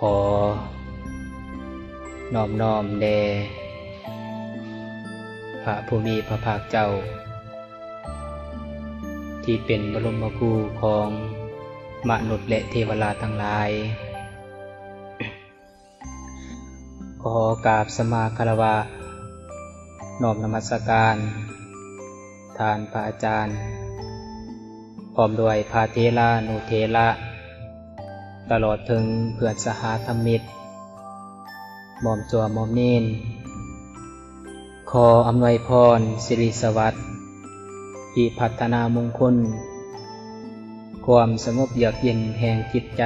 ຂໍນອບນ້ອມແດ່ພະຜູ້ມີພະພາກເຈົ້າ ທີ່ເປັນບະລົມມະຄູຂອງມະນຸດ ແລະ ເທວະລາດທັງຫຼາຍ. ຂໍກາບສະມາຄາລະວະ ນ້ອມນະມັດສະການທ່ານພະອາຈານ ພ້ອມດ້ວຍພະເຖລານຸເຖລະ ຕະຫຼອດເຖິງເພື່ອນສະຫະທຳມິດ ໝ້ອມຈົວໝ້ອມເນນ. ຂໍອຳນວຍພອນສິລິສະຫວັດ ພິພັດທະນາມຸງຄຸນ ຄວາມສະຫງົບເຢືອກເຢັນແຫ່ງຈິດໃຈ,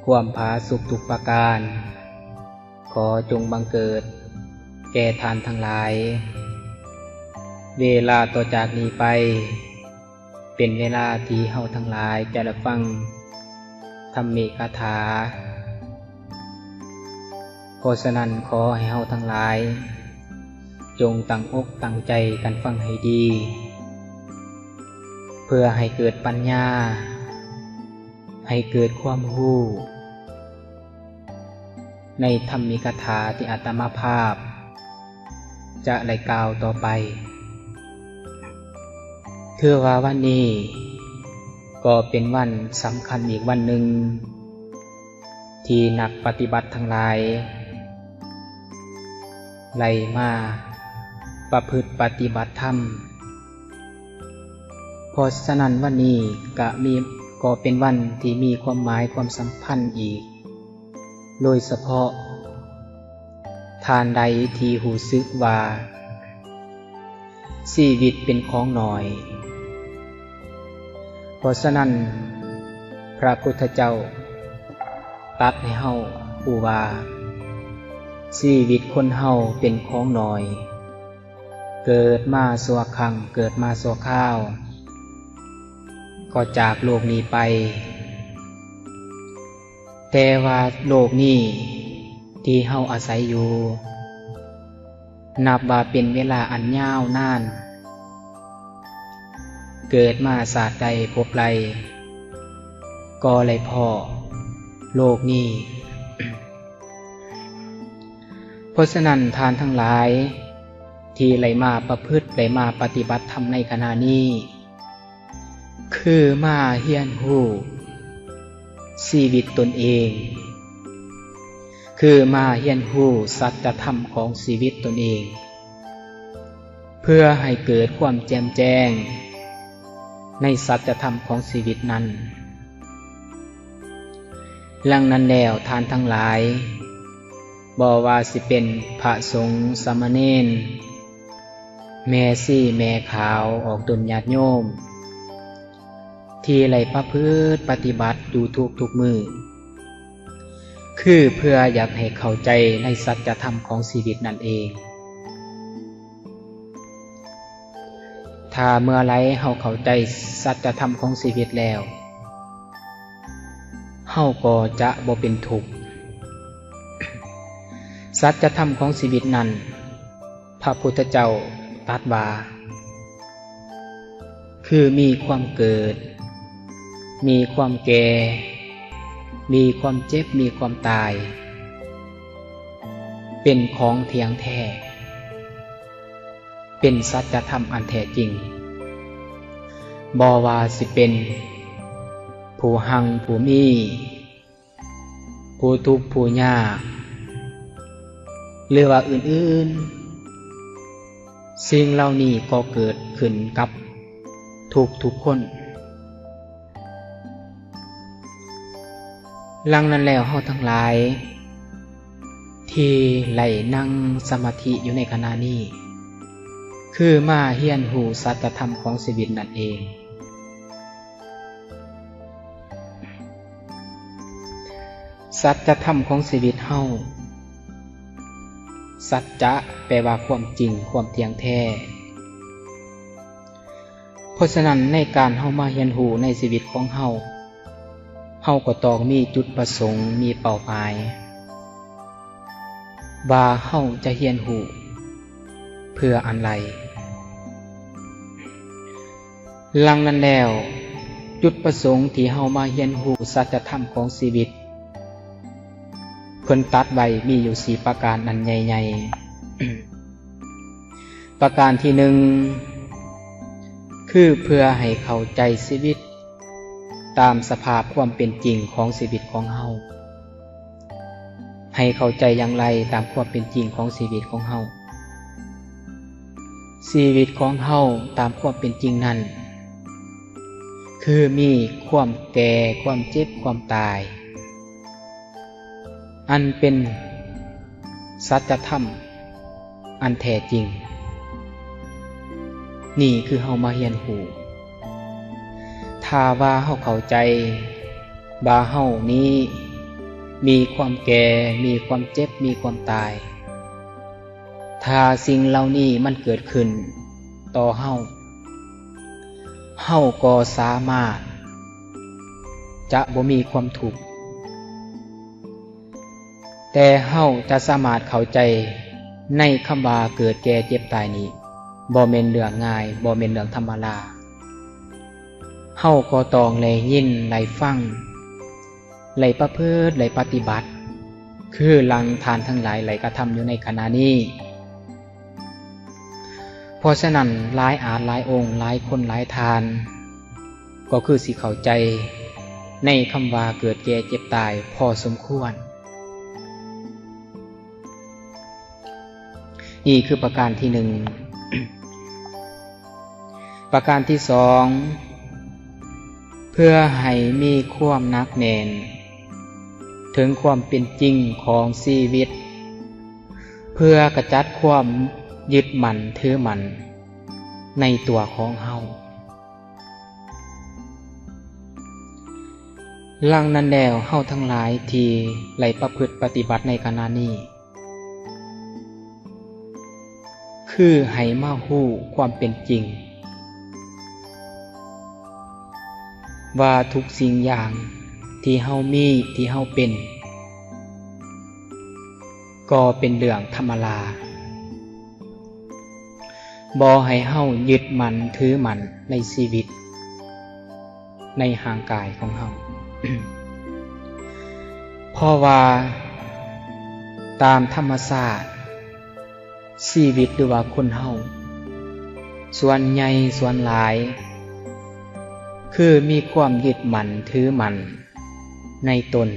ຄວາມຜາສຸກທຸກປະການ ຂໍຈົ່ງບັງເກີດແກ່ທ່ານທັງຫຼາຍ. ເວລາຕໍ່ຈາກນີ້ໄປ ເປັນເວລາທີ່ເຮົາທັງຫຼາຍຈະໄດ້ຟັງທຳມິກະຖາ. ເພາະສະນັ້ນ ຂໍໃຫ້ເຮົາທັງຫຼາຍ ຈົ່ງຕັ້ງອົກຕັ້ງໃຈກັນຟັງໃຫ້ດີ ເພື່ອໃຫ້ເກີດປັນຍາ, ໃຫ້ເກີດຄວາມຮູ້ ໃນທຳມິກະຖາທີ່ອາດຕະມາພາບຈະໄດ້ກ່າວຕໍ່ໄປ. ຖືວ່າວັນນີ້ກໍເປັນວັນສຳຄັນອີກວັນໜຶ່ງ ທີ່ນັກປະຕິບັດທັງຫຼາຍໄດ້ມາປະພຶດປະຕິບັດທຳ. ເພາະສະນັ້ນ ວັນນີ້ກະມີ ກໍເປັນວັນທີ່ມີຄວາມໝາຍຄວາມສຳຄັນອີກ. ໂດຍສະເພາະທ່ານໃດທີ່ຮູ້ສຶກວ່າຊີວິດເປັນຂອງໜ້ອຍ, ເພາະສະນັ້ນ ພະພຸດທະເຈົ້າຕັດໃຫ້ເຮົາຮູ້ວ່າ ຊີວິດຄົນເຮົາເປັນຂອງໜ້ອຍ, ເກີດມາຊົ່ວຄັ້ງ, ເກີດມາຊົ່ວຄາວ, ກໍຈາກໂລກນີ້ໄປ. ແຕ່ວ່າໂລກນີ້ທີ່ເຮົາອາໄສຢູ່ ນັບວ່າເປັນເວລາອັນຍາວນານ, ເກີດມາຊາດໃດພົບໃດ ກໍໄດ້ພໍ້ໂລກນີ້. ເພາະສະນັ້ນ ທ່ານທັງຫຼາຍທີ່ໄດ້ມາປະພຶດ, ໄດ້ມາປະຕິບັດທຳໃນຂະນະນີ້, ຄືມາຮຽນຮູ້ຊີວິດຕົນເອງ, ຄືມາຮຽນຮູ້ສັດຈະທຳຂອງຊີວິດຕົນເອງ, ເພື່ອໃຫ້ເກີດຄວາມແຈ່ມແຈ້ງໃນສັດຈະທຳຂອງຊີວິດນັ້ນ. ດັ່ງນັ້ນແລ້ວ ທ່ານທັງຫຼາຍ, ບໍ່ວ່າຊິເປັນພະສົງ, ສາມະເນນ, ແມ່ຊີ, ແມ່ຂາວ, ອອກຕົນຍາດໂຍມ ທີ່ໄດ້ປະພຶດປະຕິບັດຢູ່ທຸກໆມື້, ຄືເພື່ອຢາກໃຫ້ເຂົ້າໃຈໃນສັດຈະທຳຂອງຊີວິດນັ້ນເອງ. ຖ້າເມື່ອໃດເຮົາເຂົ້າໃຈສັດຈະທຳຂອງຊີວິດແລ້ວ, ເຮົາກໍຈະບໍ່ເປັນທຸກ. ສັດຈະທຳຂອງຊີວິດນັ້ນ, ພະພຸດທະເຈົ້າຕັດວ່າ, ຄືມີຄວາມເກີດ, ມີຄວາມແກ່, ມີຄວາມເຈັບ, ມີຄວາມຕາຍ, ເປັນຂອງທ່ຽງແທ້, ເປັນສັດຈະທຳອັນແທ້ຈິງ, ບໍ່ວ່າຊິເປັນຜູ້ຮັ່ງຜູ້ມີ, ຜູ້ທຸກຜູ້ຍາກ ຫຼືວ່າອື່ນໆ, ສິ່ງເຫຼົ່ານີ້ກໍເກີດຂຶ້ນກັບທຸກໆຄົນ. ດັ່ງນັ້ນແລ້ວ ເຮົາທັງຫຼາຍທີ່ໄດ້ນັ່ງສະມາທິຢູ່ໃນຂະນະນີ້ ຄືມາຮຽນຮູ້ສັດຈະທຳຂອງຊີວິດນັ້ນເອງ. ສັດຈະທຳຂອງຊີວິດເຮົາ, ສັດຈະແປວ່າຄວາມຈິງ, ຄວາມທ່ຽງແທ້. ເພາະສະນັ້ນ ໃນການເຮົາມາຮຽນຮູ້ໃນຊີວິດຂອງເຮົາ, ເຮົາກໍຕ້ອງມີຈຸດປະສົງ, ມີເປົ້າໝາຍ ວ່າເຮົາຈະຮຽນຮູ້ເພື່ອອັນໃດ. ດັ່ງນັ້ນແລ້ວ, ຈຸດປະສົງທີ່ເຮົາມາຮຽນຮູ້ສັດຈະທຳຂອງຊີວິດ ເພິ່ນຕັດໄວ້ມີຢູ່ສີ່ປະການອັນໃຫຍ່ໆ. ປະການທີໜຶ່ງ ຄືເພື່ອໃຫ້ເຂົ້າໃຈຊີວິດຕາມສະພາບຄວາມເປັນຈິງຂອງຊີວິດຂອງເຮົາ. ໃຫ້ເຂົ້າໃຈຢ່າງໃດຕາມຄວາມເປັນຈິງຂອງຊີວິດຂອງເຮົາ? ຊີວິດຂອງເຮົາຕາມຄວາມເປັນຈິງນັ້ນ ຄືມີຄວາມແກ່, ຄວາມເຈັບ, ຄວາມຕາຍ. ອັນເປັນສັດຈະທຳອັນແທ້ຈິງ. ນີ້ຄືເຮົາມາຮຽນຮູ້. ຖ້າວ່າເຮົາເຂົ້າໃຈວ່າເຮົານີ້ມີຄວາມແກ່, ມີຄວາມເຈັບ, ມີຄວາມຕາຍ, ຖ້າສິ່ງເຫຼົ່ານີ້ມັນເກີດຂຶ້ນຕໍ່ເຮົາ, ເຮົາກໍສາມາດຈະບໍ່ມີຄວາມທຸກ. ແຕ່ເຮົາຈະສາມາດເຂົ້າໃຈໃນຄຳວ່າເກີດແກ່ເຈັບຕາຍນີ້ ບໍ່ແມ່ນເລື່ອງງ່າຍ, ບໍ່ແມ່ນເລື່ອງທຳມະດາ. ເຮົາກໍຕ້ອງໄດ້ຍິນ, ໄດ້ຟັງ, ໄດ້ປະພຶດ, ໄດ້ປະຕິບັດ, ຄືດັ່ງທ່ານທັງຫຼາຍໄດ້ກະທຳຢູ່ໃນຂະນະນີ້. ເພາະສະນັ້ນ, ຫຼາຍອາດຫຼາຍອົງ, ຫຼາຍຄົນຫຼາຍທ່ານ ກໍຄືຊິເຂົ້າໃຈໃນຄຳວ່າເກີດແກ່ເຈັບຕາຍພໍສົມຄວນ. ນີ້ຄືປະການທີໜຶ່ງ. ປະການທີສອງ, ເພື່ອໃຫ້ມີຄວາມໜັກແໜ້ນເຖິງຄວາມເປັນຈິງຂອງຊີວິດ, ເພື່ອຂະຈັດຄວາມຍຶດໝັ້ນຖືໝັ້ນໃນຕົວຂອງເຮົາ. ດັ່ງນັ້ນແລ້ວ, ເຮົາທັງຫຼາຍທີ່ໄດ້ປະພຶດປະຕິບັດໃນຂະນະນີ້, ຄືໃຫ້ມາຮູ້ຄວາມເປັນຈິງວ່າທຸກສິ່ງຢ່າງທີ່ເຮົາມີ, ທີ່ເຮົາເປັນ, ກໍເປັນເລື່ອງທຳມະດາ. ບໍ່ໃຫ້ເຮົາຍຶດໝັ້ນຖືໝັ້ນໃນຊີວິດ, ໃນຮ່າງກາຍຂອງເຮົາ. ເພາະວ່າຕາມທຳມະຊາດ, ຊີວິດ ຫຼືວ່າຄົນເຮົາສ່ວນໃຫຍ່ສ່ວນຫຼາຍ ຄືມີຄວາມຍຶດໝັ້ນຖືໝັ້ນໃນຕົນ.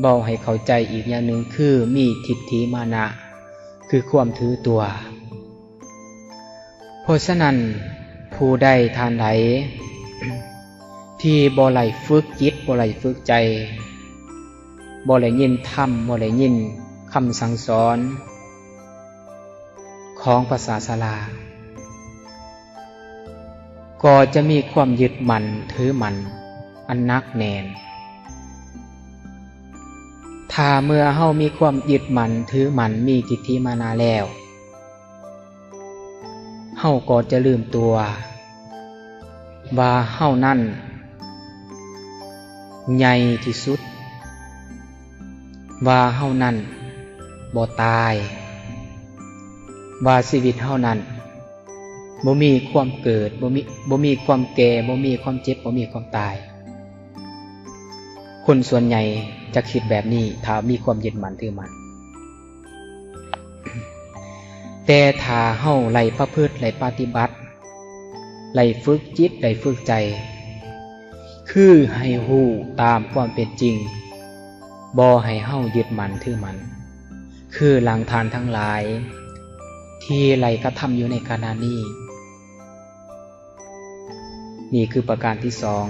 ເວົ້າໃຫ້ເຂົ້າໃຈອີກຢ່າງໜຶ່ງ ຄືມີທິດຖິມານະ ຄືຄວາມຖືຕົວ. ເພາະສະນັ້ນ, ຜູ້ໃດທ່ານໃດທີ່ບໍ່ໄດ້ຝຶກຈິດ, ບໍ່ໄດ້ຝຶກໃຈ, ບໍ່ໄດ້ຍິນທຳ, ບໍ່ໄດ້ຍິນຄຳສັ່ງສອນຂອງພະສາສະດາ, ກໍຈະມີຄວາມຍຶດໝັ້ນຖືໝັ້ນອັນໜັກແໜ້ນ. ຖ້າເມື່ອເຮົາມີຄວາມຍຶດໝັ້ນຖືໝັ້ນ, ມີທິດຖິມານະແລ້ວ, ເຮົາກໍຈະລືມຕົວວ່າເຮົານັ້ນໃຫຍ່ທີ່ສຸດ, ວ່າເຮົານັ້ນບໍ່ຕາຍ, ວ່າຊີວິດເຮົານັ້ນບໍ່ມີຄວາມເກີດ, ບໍ່ມີ, ບໍ່ມີຄວາມແກ່, ບໍ່ມີຄວາມເຈັບ, ບໍ່ມີຄວາມຕາຍ. ຄົນສ່ວນໃຫຍ່ຈະຄິດແບບນີ້ ຖ້າມີຄວາມຍຶດໝັ້ນຖືໝັ້ນ. ແຕ່ຖ້າເຮົາໄດ້ປະພຶດ, ໄດ້ປະຕິບັດ, ໄດ້ຝຶກຈິດ, ໄດ້ຝຶກໃຈ, ຄືໃຫ້ຮູ້ຕາມຄວາມເປັນຈິງ, ບໍ່ໃຫ້ເຮົາຍຶດໝັ້ນຖືໝັ້ນ, ຄືດັ່ງທ່ານທັງຫຼາຍທີ່ໄດ້ກະທຳຢູ່ໃນຂະນະນີ້. ນີ້ຄືປະການທີສອງ.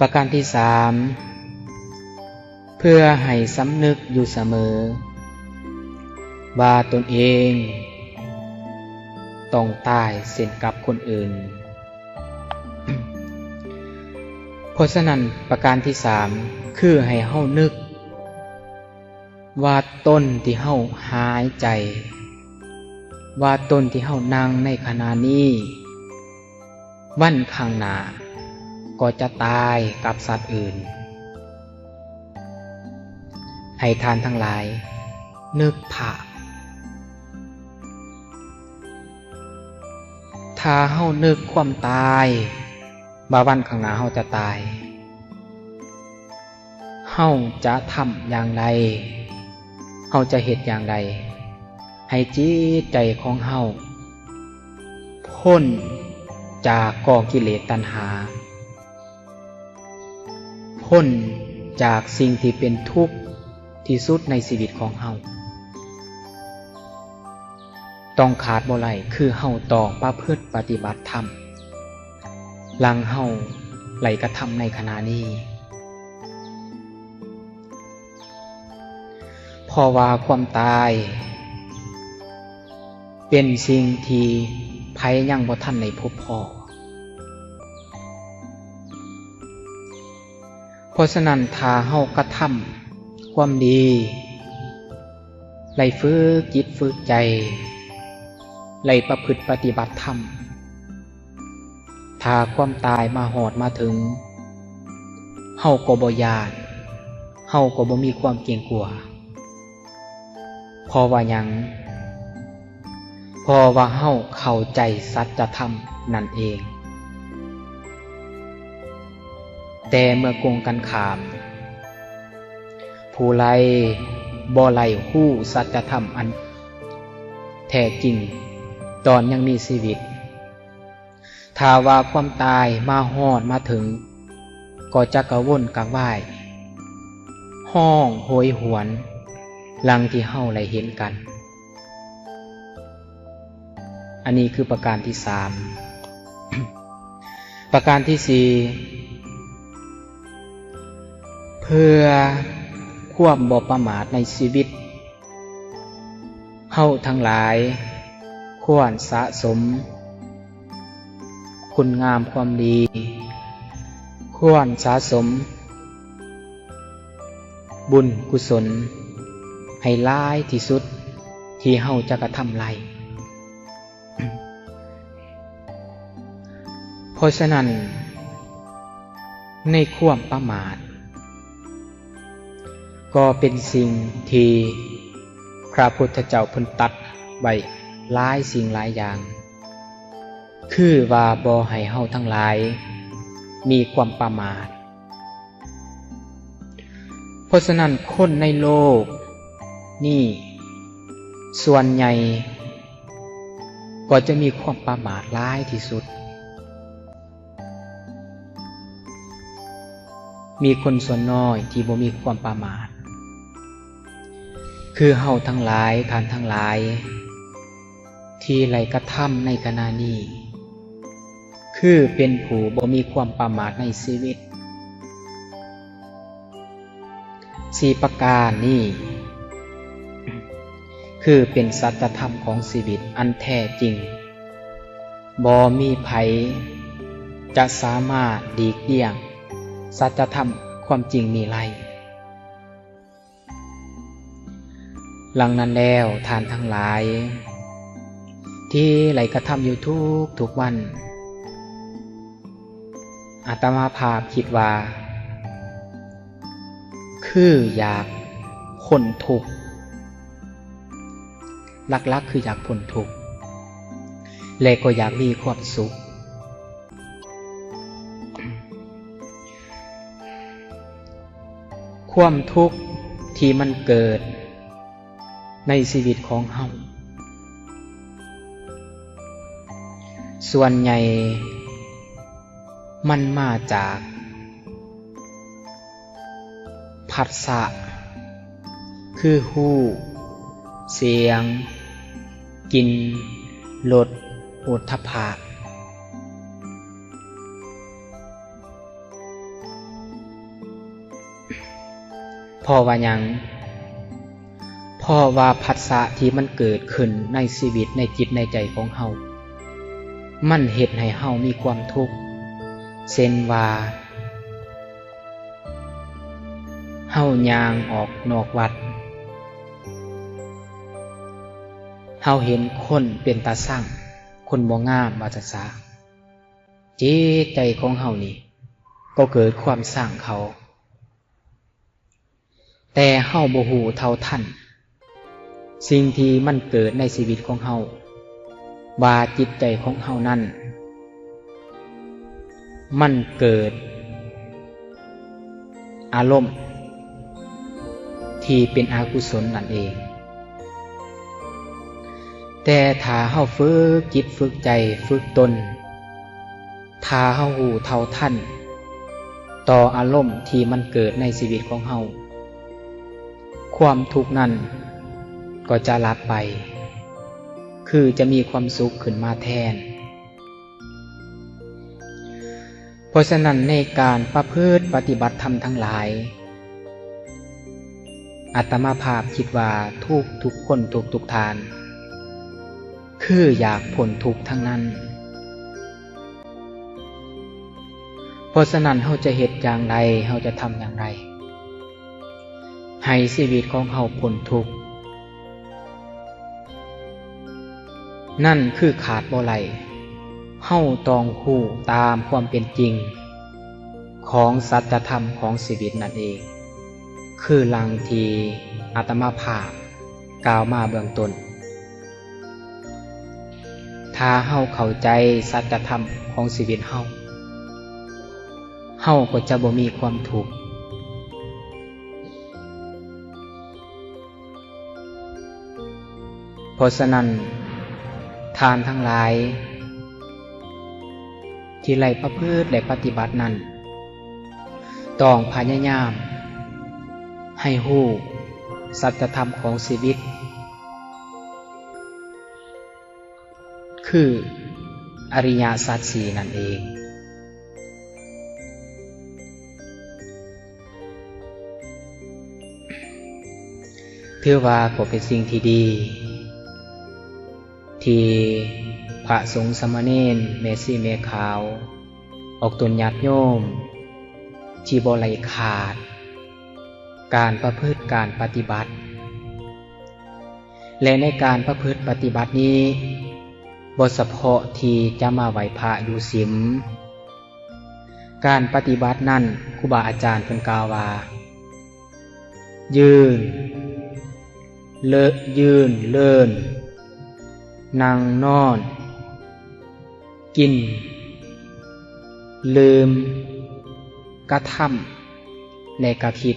ປະການທີສາມ, ເພື່ອໃຫ້ສຳນຶກຢູ່ສະເໝີວ່າຕົນເອງຕ້ອງຕາຍເຊັ່ນກັບຄົນອື່ນ. ເພາະສະນັ້ນ, ປະການທີສາມ ຄືໃຫ້ເຮົານຶກ ວ່າຕົນທີ່ເຮົາຫາຍໃຈ, ວ່າຕົນທີ່ເຮົານັ່ງໃນຂະນະນີ້, ວັນຂ້າງໜ້າກໍຈະຕາຍກັບສັດອື່ນ. ໃຫ້ທ່ານທັງຫຼາຍນຶກພາບ. ຖ້າເຮົານຶກຄວາມຕາຍ, ວ່າວັນຂ້າງໜ້າເຮົາຈະຕາຍ, ເຮົາຈະທຳຢ່າງໃດ? ເຮົາຈະເຮັດຢ່າງໃດ ໃຫ້ຈິດໃຈຂອງເຮົາພົ້ນຈາກກອງກິເລດຕັນຫາ, ພົ້ນຈາກສິ່ງທີ່ເປັນທຸກທີ່ສຸດໃນຊີວິດຂອງເຮົາ? ຕ້ອງຂາດບໍ່ໄດ້ ຄືເຮົາຕ້ອງປະພຶດປະຕິບັດທຳ ດັ່ງເຮົາໄດ້ກະທຳໃນຂະນະນີ້. ເພາະວ່າຄວາມຕາຍເປັນສິ່ງທີ່ໃຜຍັງບໍ່ທັນໄດ້ພົບພໍ້. ເພາະສະນັ້ນ ຖ້າເຮົາກະທຳຄວາມດີ, ໄດ້ຝຶກຈິດຝຶກໃຈ, ໄດ້ປະພຶດປະຕິບັດທຳ, ຖ້າຄວາມຕາຍມາຮອດມາເຖິງ, ເຮົາກໍບໍ່ຢ້ານ, ເຮົາກໍບໍ່ມີຄວາມເກງກົວ. ເພາະວ່າຫຍັງ? ເພາະວ່າເຮົາເຂົ້າໃຈສັດຈະທຳນັ້ນເອງ. ແຕ່ເມື່ອກົງກັນຂ້າມ, ຜູ້ໃດບໍ່ໄດ້ຮູ້ສັດຈະທຳອັນແທ້ຈິງຕອນຍັງມີຊີວິດ, ຖ້າວ່າຄວາມຕາຍມາຮອດມາເຖິງ, ກໍຈະກະວົນກະວາຍ, ຮ້ອງໂຫຍຫວນ ດັ່ງທີ່ເຮົາໄດ້ເຫັນກັນ. ອັນນີ້ຄືປະການທີສາມ. ປະການທີສີ່, ເພື່ອຄວາມບໍ່ປະໝາດໃນຊີວິດ, ເຮົາທັງຫຼາຍຄວນສະສົມຄຸນງາມຄວາມດີ, ຄວນສະສົມບຸນກຸສົນໃຫ້ຫຼາຍທີ່ສຸດທີ່ເຮົາຈະກະທຳໄດ້. ເພາະສະນັ້ນ ໃນຄວາມປະໝາດ ກໍເປັນສິ່ງທີ່ພະພຸດທະເຈົ້າເພິ່ນຕັດໄວ້ຫຼາຍສິ່ງຫຼາຍຢ່າງ, ຄືວ່າບໍ່ໃຫ້ເຮົາທັງຫຼາຍມີຄວາມປະໝາດ. ເພາະສະນັ້ນ ຄົນໃນໂລກນີ້ສ່ວນໃຫຍ່ ກໍຈະມີຄວາມປະໝາດຫຼາຍທີ່ສຸດ. ມີຄົນສ່ວນນ້ອຍທີ່ບໍ່ມີຄວາມປະໝາດ ຄືເຮົາທັງຫຼາຍ, ທ່ານທັງຫຼາຍ ທີ່ໄດ້ກະທຳໃນຂະນະນີ້ ຄືເປັນຜູ້ບໍ່ມີຄວາມປະໝາດໃນຊີວິດ. ສີ່ປະການນີ້ ຄືເປັນສັດຈະທຳຂອງຊີວິດອັນແທ້ຈິງ. ບໍ່ມີໃຜຈະສາມາດຫຼີກລ່ຽງສັດຈະທຳຄວາມຈິງນີ້ໄດ້. ດັ່ງນັ້ນແລ້ວ, ທ່ານທັງຫຼາຍທີ່ໄດ້ກະທຳຢູ່ທຸກໆວັນ, ອາດຕະມາພາບຄິດວ່າ ຄືຢາກພົ້ນທຸກ, ຫຼັກໆຄືຢາກພົ້ນທຸກ ແລະ ກໍຢາກມີຄວາມສຸກ. ຄວາມທຸກທີ່ມັນເກີດໃນຊີວິດຂອງເຮົາ ສ່ວນໃຫຍ່ມັນມາຈາກຜັດສະ ຄືຮູບ, ສຽງ, ກິ່ນ, ລົດ, ໂຜດຖະພະ. ເພາະວ່າຫຍັງ? ເພາະວ່າຜັດສະທີ່ມັນເກີດຂຶ້ນໃນຊີວິດ, ໃນຈິດໃນໃຈຂອງເຮົາ, ມັນເຮັດໃຫ້ເຮົາມີຄວາມທຸກ. ເຊັ່ນວ່າ ເຮົາຍ່າງອອກນອກວັດ, ເຮົາເຫັນຄົນເປັນຕາຊັງ, ຄົນບໍ່ງາມ ວ່າຊັ້ນຊະ. ຈິດໃຈຂອງເຮົານີ້ກໍເກີດຄວາມຊັງເຂົາ, ແຕ່ເຮົາບໍ່ຮູ້ເທົ່າທັນສິ່ງທີ່ມັນເກີດໃນຊີວິດຂອງເຮົາ, ວ່າຈິດໃຈຂອງເຮົານັ້ນ ມັນເກີດອາລົມ ທີ່ເປັນອະກຸສົນນັ້ນເອງ. ແຕ່ຖ້າເຮົາຝຶກຈິດຝຶກໃຈຝຶກຕົນ, ຖ້າເຮົາຮູ້ເທົ່າທັນຕໍ່ອາລົມທີ່ມັນເກີດໃນຊີວິດຂອງເຮົາ, ຄວາມທຸກນັ້ນກໍຈະລະໄປ, ຄືຈະມີຄວາມສຸກຂຶ້ນມາແທນ. ເພາະສະນັ້ນ, ໃນການປະພຶດປະຕິບັດທຳທັງຫຼາຍ, ອາດຕະມາພາບຄິດວ່າທຸກໆຄົນທຸກໆທ່ານ ຄືຢາກພົ້ນທຸກທັງນັ້ນ. ເພາະສະນັ້ນ, ເຮົາຈະເຮັດຢ່າງໃດ, ເຮົາຈະທຳຢ່າງໃດ ໃຫ້ຊີວິດຂອງເຮົາພົ້ນທຸກ? ນັ້ນຄືຂາດບໍ່ໄດ້. ເຮົາຕ້ອງຮູ້ຕາມຄວາມເປັນຈິງຂອງສັດຈະທຳຂອງຊີວິດນັ້ນເອງ, ຄືດັ່ງທີ່ອາດຕະມາພາບກ່າວມາເບື້ອງຕົ້ນ. ຖ້າເຮົາເຂົ້າໃຈສັດຈະທຳຂອງຊີວິດເຮົາ, ເຮົາກໍຈະບໍ່ມີຄວາມທຸກ. ເພາະສະນັ້ນ, ທ່ານທັງຫຼາຍທີ່ໄດ້ປະພຶດ ແລະ ປະຕິບັດນັ້ນ, ຕ້ອງພະຍາຍາມໃຫ້ຮູ້ສັດຈະທຳຂອງຊີວິດ, ຄືອະລິຍະສັດສີ່ນັ້ນເອງ. ຖືວ່າກໍເປັນສິ່ງທີ່ດີ ທີ່ພະສົງສາມະເນນ ແມ່ຊີແມ່ຂາວ ອອກຕົນຍາດໂຍມ ທີ່ບໍ່ໄດ້ຂາດການປະພຶດການປະຕິບັດ. ແລະ ໃນການປະພຶດປະຕິບັດນີ້, ບໍ່ສະເພາະທີ່ຈະມາໄຫວ້ພະຢູ່ສິມ, ການປະຕິບັດນັ້ນ ຄູບາອາຈານເພິ່ນກ່າວວ່າ ຢືນ ເລີ ຢືນ ເລີນ ນັ່ງ ນອນ ກິນ ດື່ມ ກະທຳ ແລະ ກະຄິດ,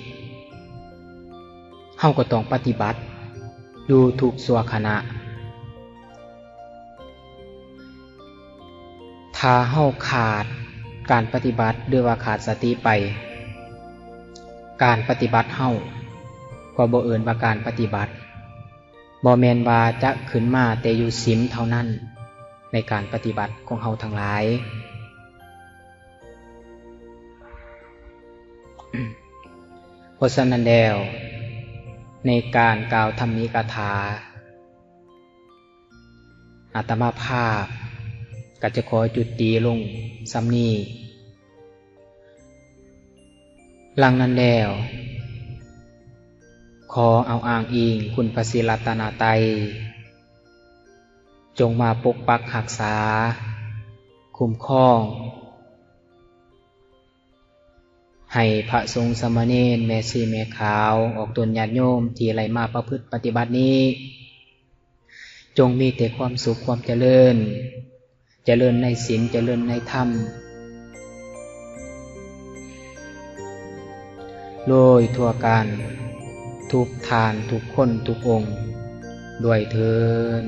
ເຮົາກໍຕ້ອງປະຕິບັດຢູ່ທຸກຊົ່ວຂະນະ. ຖ້າເຮົາຂາດການປະຕິບັດ ຫຼືວ່າຂາດສະຕິໄປ, ການປະຕິບັດເຮົາກໍບໍ່ເອີ້ນວ່າການປະຕິບັດ, ບໍ່ແມ່ນວ່າຈະຂຶ້ນມາແຕ່ຢູ່ສິມເທົ່ານັ້ນ ໃນການປະຕິບັດຂອງເຮົາທັງຫຼາຍ. ເພາະສະນັ້ນແລ້ວ, ໃນການກ່າວທຳມິກະຖາ, ອາດຕະມາພາບກໍຈະຂໍຈຸຕິລົງສ່ຳນີ້. ຫຼັງນັ້ນແລ້ວ, ຂໍເອົາອ້າງອີງຄຸນພະສີລັດຕະນະໄຕ, ຈົ່ງມາປົກປັກຮັກສາ, ຄຸ້ມຄອງ ໃຫ້ພະສົງສາມະເນນ, ແມ່ຊີແມ່ຂາວ, ອອກຕົນຍາດໂຍມທີ່ໄດ້ມາປະພຶດປະຕິບັດນີ້, ຈົ່ງມີແຕ່ຄວາມສຸກຄວາມຈະເລີນ, ຈະເລີນໃນສິນ, ຈະເລີນໃນທຳ, ໂດຍທົ່ວກັນທຸກທ່ານ, ທຸກຄົນ, ທຸກອົງ ດ້ວຍເທີ້ນ.